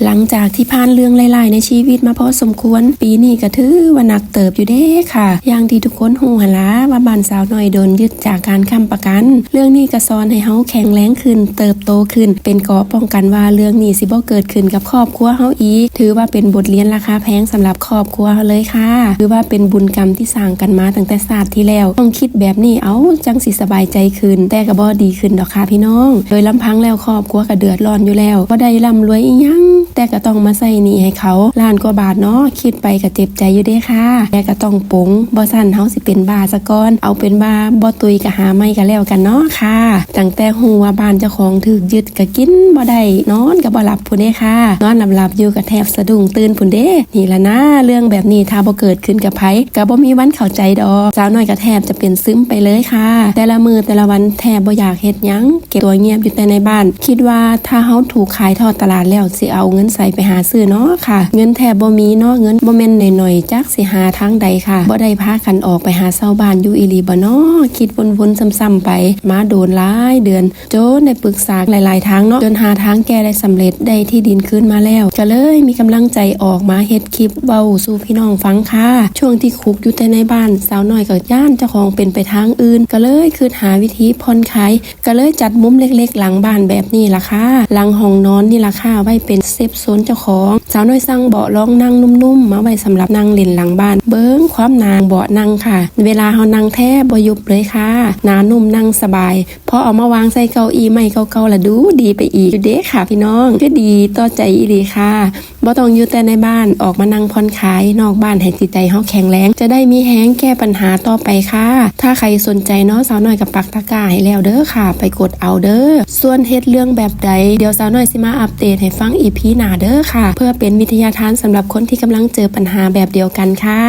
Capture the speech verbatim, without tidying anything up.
หลังจากที่ผ่านเรื่องร้ายๆในชีวิตมาพอสมควร ปีนี้ก็ถือว่าหนักเติบอยู่เด้ค่ะ อย่างที่ทุกคนฮู้หั่นล่ะว่าบ้านสาวน้อยโดนยึดจากการค้ำประกัน เรื่องนี้ก็สอนให้เฮาแข็งแรงขึ้น เติบโตขึ้น เป็นเกราะป้องกันว่าเรื่องนี้สิบ่เกิดขึ้นกับครอบครัวเฮาอีก ถือว่าเป็นบทเรียนราคาแพงสำหรับครอบครัวเฮาเลยค่ะ ถือว่าเป็นบุญกรรมที่สร้างกันมาตั้งแต่ชาติที่แล้ว ต้องคิดแบบนี้เอาจังสิสบายใจขึ้น แต่ก็บ่ดีขึ้นดอกค่ะพี่น้อง โดยลำพังแล้วครอบครัวก็เดือดร้อนอยู่แล้ว บ่ได้ร่ำรวยอีหยัง แต่ก็ต้องมาใช้หนี้ให้เขาล้านกว่าบาทเนาะ คิดไปก็เจ็บใจอยู่เด้ค่ะ แต่ก็ต้องปลง บ่ซั้นเฮาสิเป็นบ้าซะก่อน เอาเป็นว่าบ่ตุยก็หาใหม่ก็แล้วกันเนาะค่ะ ตั้งแต่ฮู้ว่าบ้านเจ้าของถูกยึดก็กินบ่ได้ นอนก็บ่หลับพู้นเด้ค่ะ นอนหลับๆอยู่ก็แทบสะดุ้งตื่นพู้นเด้ นี่ล่ะนะ เรื่องแบบนี้ถ้าบ่เกิดขึ้นกับไผก็บ่มีวันเข้าใจดอก สาวน้อยก็แทบจะเป็นซึมไปเลยค่ะ แต่ละมื้อแต่ละวันแทบบ่อยากเฮ็ดหยัง เก็บตัวเงียบอยู่แต่ในบ้าน คิดว่าถ้าเฮาถูกขายทอดตลาดแล้วสิเอาเงินใสไปหาซื้อเนาะค่ะ เงินแทบบ่มีเนาะ เงินบ่แม่นน้อยๆ จักสิหาทางใดค่ะ บ่ได้พากันออกไปหาเช่าบ้านอยู่อีหลีบ่เนาะ คิดวนๆซ้ำๆไป มาโดนหลายเดือน จนได้ปรึกษาหลายๆทางเนาะ จนหาทางแก้ได้สำเร็จ ได้ที่ดินคืนมาแล้ว ก็เลยมีกำลังใจออกมาเฮ็ดคลิปเว้าสู่พี่น้องฟังค่ะ ช่วงที่คุกอยู่แต่ในบ้าน สาวน้อยก็ย้านเจ้าของเป็นไปทางอื่น ก็เลยคิดหาวิธีผ่อนคลาย ก็เลยจัดมุมเล็กๆหลังบ้านแบบนี้ล่ะค่ะ หลังห้องนอนนี่ล่ะค่ะ ไว้เป็นเซฟโซนเจ้าของ สาวน้อยสั่งเบาะรองนั่งนุ่มๆ มาไว้สำหรับนั่งเล่นหลังบ้าน เบิ่งความหนาเบาะนั่งค่ะ เวลาเฮานั่งแทบบ่ยุบเลยค่ะ หนานุ่มนั่งสบาย พอเอามาวางใส่เก้าอี้ไม้เก่าๆ ละดูดีไปอีกอยู่เด้ค่ะพี่น้อง คือดีต่อใจอีหลีค่ะ บ่ต้องอยู่แต่ในบ้าน ออกมานั่งผ่อนคลายนอกบ้านให้จิตใจเฮาแข็งแรง จะได้มีแฮงแก้ปัญหาต่อไปค่ะ ถ้าใครสนใจเนาะ สาวน้อยก็ปักตะกร้าให้แล้วเด้อค่ะ ไปกดเอาเด้อ ส่วนเฮ็ดเรื่องแบบใด เดี๋ยวสาวน้อยสิมาอัปเดตให้ฟัง อี พี หน้าเด้อค่ะ เพื่อเป็นวิทยาทานสำหรับคนที่กำลังเจอปัญหาแบบเดียวกันค่ะ